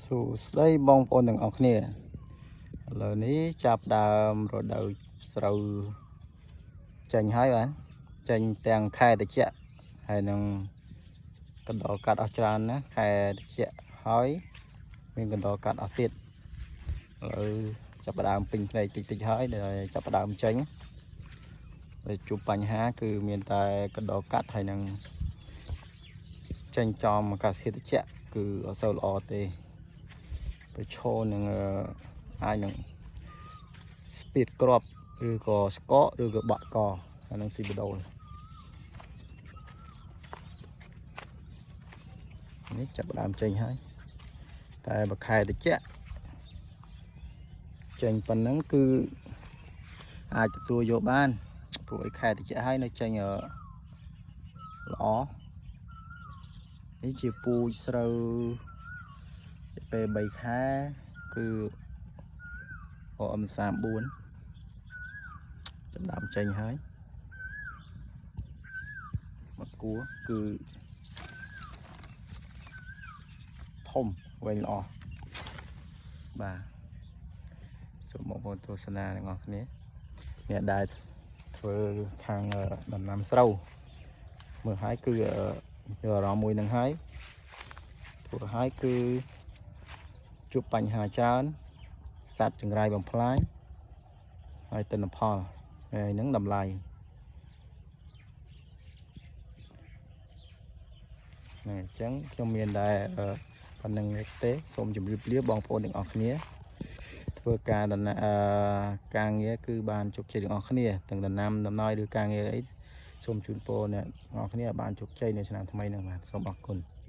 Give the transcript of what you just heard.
សួស្តីបងប្អូនទាំងអស់គ្នាឥឡូវនេះចាប់ដើមរដូវស្រូវចេញហើយបាទចេញទាំងខែត្រជាក់ហើយនឹងកណ្ដុរកាត់អស់ច្រើនណាស់ខែត្រជាក់ហើយមានកណ្ដុរកាត់អស់ទៀតឥឡូវចាប់ផ្ដើមពេញភ្នែកតិចតិចហើយដែលចាប់ផ្ដើមចេញហើយជួបបញ្ហាគឺមានតែកណ្ដុរកាត់ហើយនឹងចេញចំអាកាសធាតុត្រជាក់គឺអត់សូវល្អទេ ប្រឈរនឹងអាចនឹង speed ក្របឬក៏ស្កកឬក៏បាក់កអានឹងស៊ីបដូលនេះចាប់ផ្ដើមចេញហើយតែបើខែតិចចេញប៉ុណ្ណឹងគឺអាចទទួលយកបានព្រោះអីខែតិចហើយនៅចេញល្អនេះជាពូជស្រូវពេល3ខែគឺ OM 34ចំដើមចេញហើយមកគួរគឺធំវែងល្អបាទសូមបងប្អូនទស្សនាទាំងអស់គ្នាអ្នកដែលធ្វើខាងដំណាំស្រូវមើលហើយគឺយកអារម្មណ៍មួយនឹងហើយធ្វើហើយគឺជួបបញ្ហាច្រើនសត្វចង្រៃបំផ្លាញហើយទិន្នផលហើយនឹងតម្លៃហ្នឹងអញ្ចឹងខ្ញុំមានតែប៉ុណ្្នឹងទេសូមជម្រាបលាបងប្អូនទាំងអស់គ្នាធ្វើការដំណាការងារគឺបានជោគជ័យទាំងអស់គ្នាទាំងដំណាំដំណោយឬការងារអីសូមជូនពរអ្នកទាំងអស់គ្នាឲ្យបានជោគជ័យនៅឆ្នាំថ្មីហ្នឹងបាទសូមអរគុណ។